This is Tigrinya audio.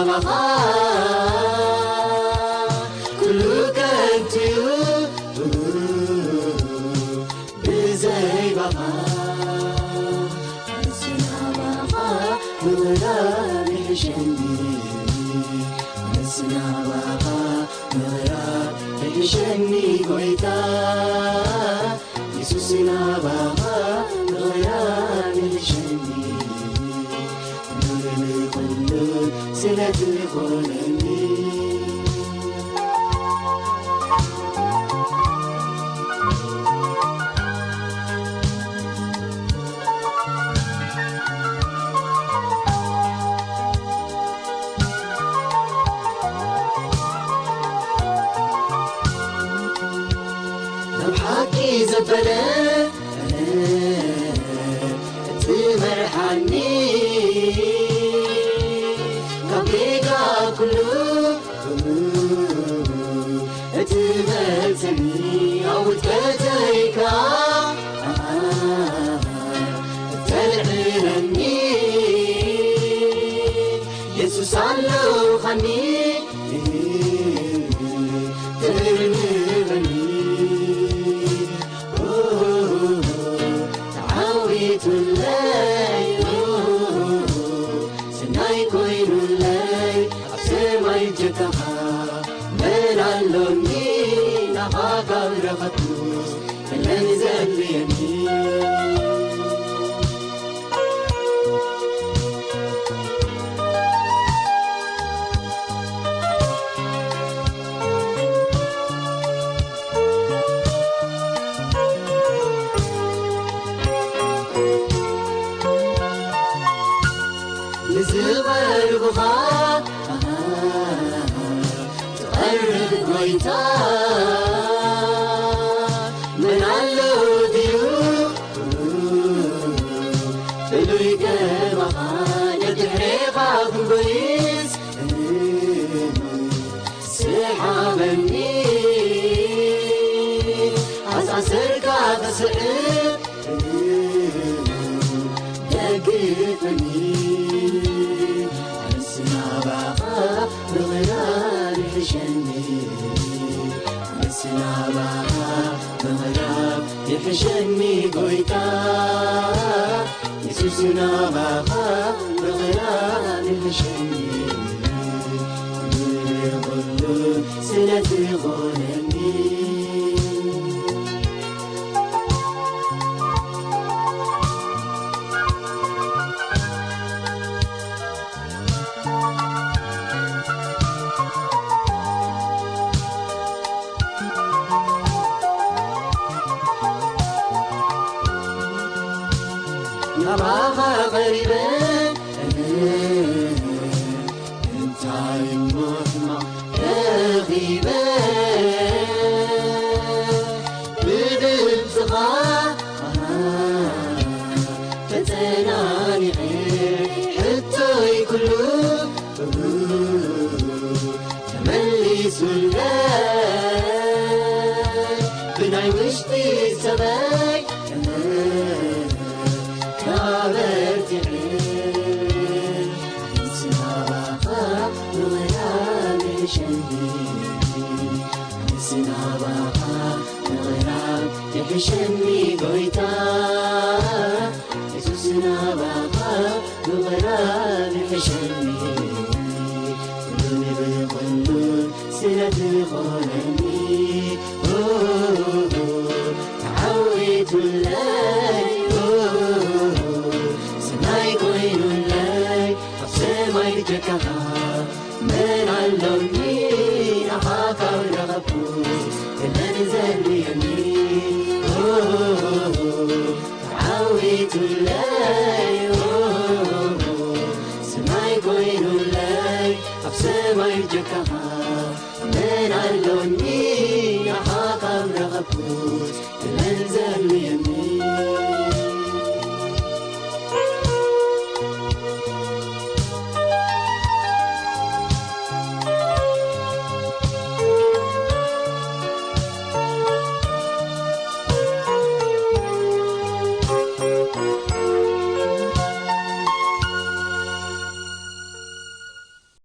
ባኻ ኩሉ ከንቱ እዩ ብዘይ ባኻ። ንስና ባኻ ምቕራብ ይሕሸኒ፣ ንስና ባኻ ምቕራብ ይሕሸኒ ጎይታ። የሱስ ናባኻ ምቕራብ ይሕሸኒ፣ ኩሉ ንኹሉ ስለ ትኾነኒ። ናብ ሓቂ ዘበለ እትመርሓኒ፣ ካብ ጌጋ ኩሉ እትመልሰኒ፣ ኣብ ውድቀተይ ከኣ እተልዕለኒ፣ የሱስ ኣለኻኒ። ተርንበኒ ተዓዊቱለይ፣ ሰናይ ኮይኑለይ ኣብ ሰማይ ጀካኻ። መን ኣሎኒ ናኻ ካብ ረኸብኩ፣ መን ዘድልየኒ? ንዝቐርቡኻ ትቐርብ ጎይታ፣ መን ኣሎ ድዩ ፍሉይ ከማኻ? ነድሕሬኻ ክንጎይስ ስሓበኒ፣ ኣሳሰርካ ክስዕብ ደግፈኒ። ንስናባኻ ምቕራብ ይሕሸኒ፣ ንስናባኻ ምቕራብ ይሕሸኒ ጎይታ። የሱስ ናባኻ ምቕራብ ይሕሸኒ፣ ኩሉ ንኹሉ ስለ ዝኾነኒ። ናባኻ ቀሪበ እንታይ እሞ ሕማቕ ረኺበ? ብድምፅኻ ተፀናኒዐ ሕቶይ ኩሉ ተመሊሱለይ ብናይ ውሽጢ ሰበይ ካበርቲዐ። ንስናባኻ ምቕራብ ይሕሸኒ፣ ንስናባኻ ምቕራብ ይሕሸኒ ጎይታ። የሱስ ናባኻ ምቕራብ ይሕሸኒ፣ ኩሉ ብኹሉ ስለ ትኾነኒ። ተዓዊቱለይ ሰናይ ኮይኑለይ ኣብ ሰማይ ብጀካኻ። መን ኣሎኒ ናኻ ካብ ረኸብኩ፣ መን ዘድልየኒ? ተዓዊቱለይ ሰናይ ኮይኑለይ ኣብ ሰማይ ጀካኻ። መን ኣሎኒ ናኻ ካብ ረኸብኩ፣ መን ዘድልየኒ?